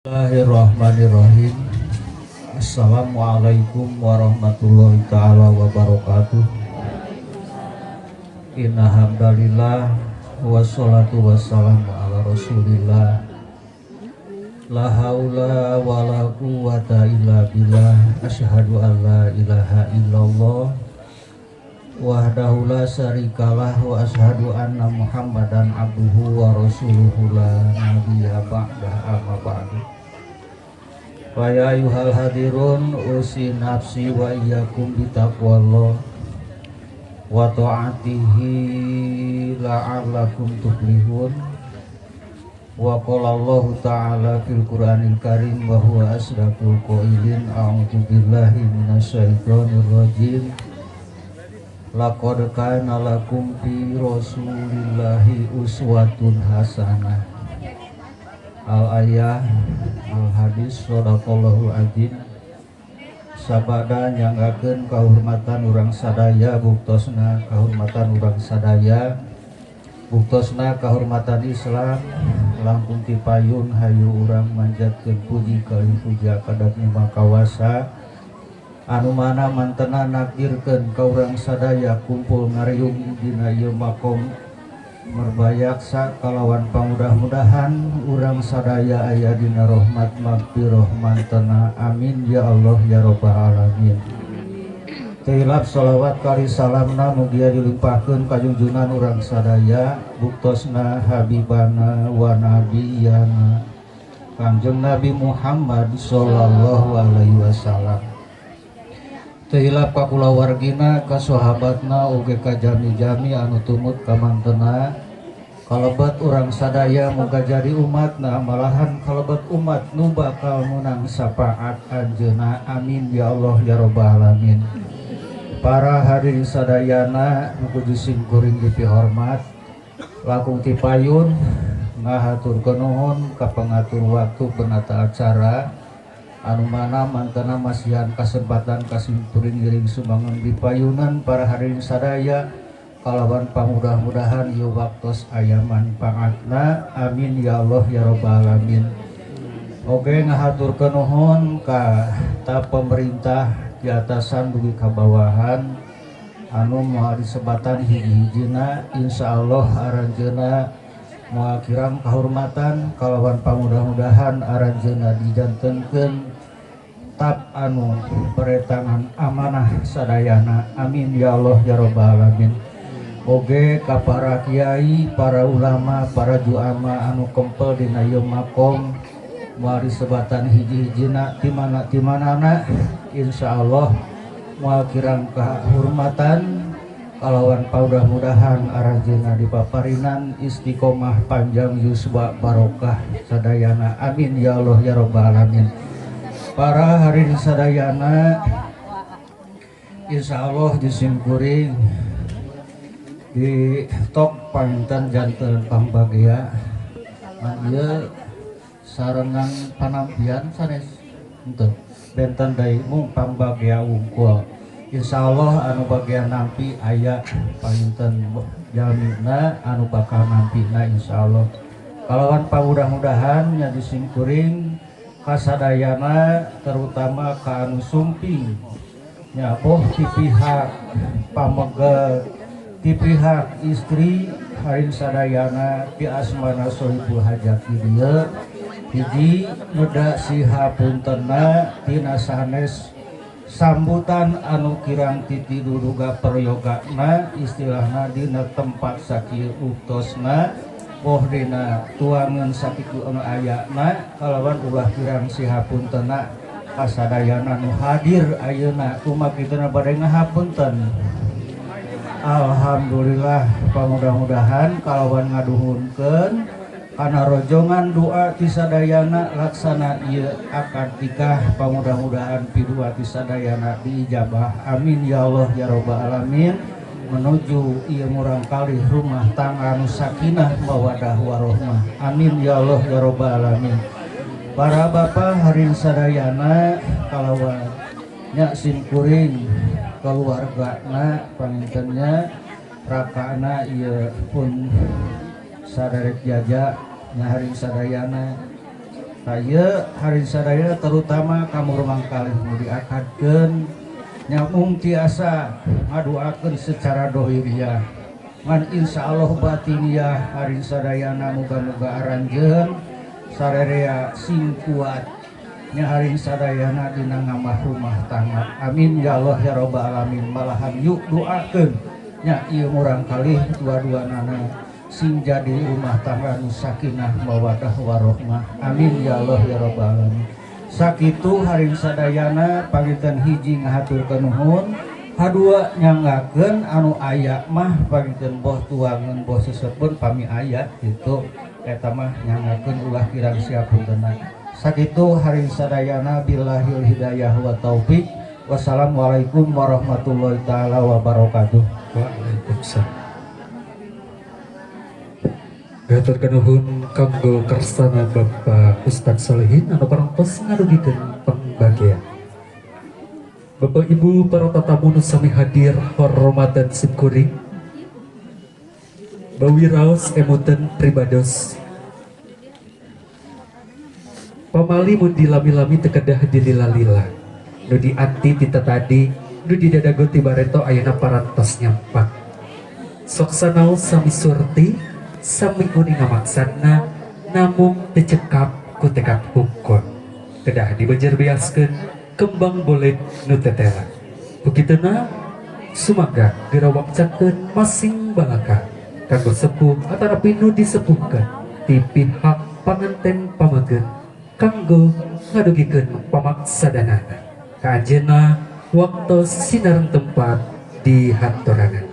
Bismillahirrahmanirrahim. Assalamualaikum warahmatullahi taala wabarakatuh. Inna hamdalillah wassalatu wassalamu ala rasulillah. La haula wala quwata illa billah. Asyhadu an la ilaha illallah wahdahu la syarikalah wa asyhadu anna Muhammadan abduhu wa rasuluhu la nabiyya ba'dah, amma ba'du. Fa ya ayyuhal hadirun, usi nafsi wa iyyakum bitaqwallah wa ta'atihi la'allakum tuflihun. Wa qala Allah ta'ala fil Qur'anil Karim wa huwa asdaqul qailin, a'udzu billahi minasyaitonir rajim. Laqad kana lakum fi rasulillahi uswatun hasanah. Al ayah, al hadis, shadaqallahul azim. Sabada nyanggakeun kahormatan urang sadaya, buktosna kahormatan urang sadaya, buktosna kahormatan Islam. Langkung tipayun hayu urang manjatkeun puji kalih puja ka Dat Nu Maha Kawasa anu mana mantena nakdirkeun ka urang sadaya kumpul ngariung dina ieu makom Merbayaksa kalawan pamudah-mudahan urang sadaya aya dina rahmat magfirah mantena. Amin ya Allah ya rabbal alamin. Teu hilap sholawat kalih salamna mugia dilimpahkeun ka junjungan urang sadaya, buktosna habibana wa nabiyana Kangjeng Nabi Muhammad sallallahu alaihi wasallam. Teu hilap ka kulawargina, ka sahabatna, oge ka jami-jami anu tumut ka mantena. Kalebet urang sadaya moga jadi umatna, malahan kalebet umat nu bakal menang syafaat anjeunna. Amin ya Allah ya rabbal alamin. Para hadirin sadayana nu ku sim kuring dipihormat, langkung tipayun ngahaturkeun nuhun ka pengatur waktu, penata acara anu mana mantena masihan kesempatan ka simkuring ngiring sumanggeng di payunan para hadirin sadaya kalawan pamudah-mudahan ieu waktos aya manfaatna. Amin ya Allah ya rabbal alamin. Oke, ngahaturkeun nuhun ka ta pemerintah di atasan dugi ka bawahan anu moal disebatan hiji-hijina, insyaallah aranjeuna moal kirang kahormatan kalawan pamudah-mudahan aranjeuna dijantenkeun tap anu peretangan amanah sadayana. Amin ya Allah ya rabbal alamin. Oge ka para kiai, para ulama, para juama anu kempel dina ieu makom moal disebatan hiji-hijina ti mana ti manana, insyaallah moal kirang kahormatan kalawan pamudah-mudahan aranjeuna dipaparinan istiqomah, panjang yuswa, barokah sadayana. Amin ya Allah ya rabbal alamin. Para hadirin sadayana, insyaallah disimkuring di tok panginten janten pambagia ngan ieu sarengan panampian sanes henteu, benten deui, mung pambagia wungkul. Insyaallah anu bagian nampi aya panginten jalmina anu bakal nampina, insyaallah kalawan pamudah-mudahan nya disimkuring kasadayana, terutama ka anu sumping nya, boh ti pihak pameget, ti pihak istri, harin sadayana ti asmana sohibul hajat di dieu, hiji meda sihapuntenna tina sanes sambutan anu kirang titi duduga perayogana, istilahna dina tempat sakieu uktosna, boh dina tuangan sakitu anu ayana, kalawan ulah kirang sihapuntenna kasadayana nu hadir ayeuna. Kumaha kituna bade ngahapunten? Alhamdulillah, pamudah-mudahan kalawan ngaduhunkeun kana rojongan doa ti sadayana laksana ieu akad nikah, pamudah-mudahan pidua ti sadayana diijabah. Amin ya Allah ya rabbal alamin. Menuju ieu murang kali rumah tangga nu sakinah mawadah warohmah. Amin ya Allah ya rabbal alamin. Para bapak harin sadayana kalawan nya simkuring keluargana pangintennya rakana ieu pun saderek jaja nyaharin sadayana. Tah ieu hari sadaya, terutama ka murangkalih nu diakadkeun nya, mung tiasa ngaduakeun secara dohiriah, ngan insya Allah batiniah hari sadayana muga-muga aranjeun sarerea sing kuat nya hari sadayana dina ngamah rumah tangga. Amin ya Allah ya robbal alamin. Malahan yuk doakeun nya ieu murangkalih dua-duanana sing jadi rumah tangga nu sakinah, mawadah, warohmah. Amin ya Allah ya robbal alamin. Sakitu hari sadayana. Panginten hiji ngahaturkeun nuhun, kadua nyanggakeun anu aya mah panginten boh tuangan boh sesepuh pami aya gitu, eta mah nyanggakeun, ulah kirang siapuntenna. Sakitu hari sadayana, billahil hidayah wa taufik. Wassalamualaikum warahmatullahi taala wabarakatuh. Waalaikumsalam. Hatur nuhun kanggo kersana Bapak Ustadz Solehin anu parantos ngadugikeun pembagian. Bapak Ibu para tatamu nu sami hadir, hormatan simkuring. Bawi raos emutan pribados. Pamali mun dilami-lami teu kedah dilila-lila. Nu dianti ti tadi, nu didadago ti bareto, ayeuna parantos nyampak. Sok sanaos sami surti, sami uninga maksudna, namung teu cekap ku tekad hungkul. Kedah dibejer-beaskeun kembang boleh nu tetela. Ku kituna sumangga geura wangcakeun masing balaka kanggo sepuh atanapi nu disepuhkeun ti pihak panganten pamaget kanggo ngadugikeun pamaksadanana. Ka anjeunna waktos sinareng tempat dihaturanan.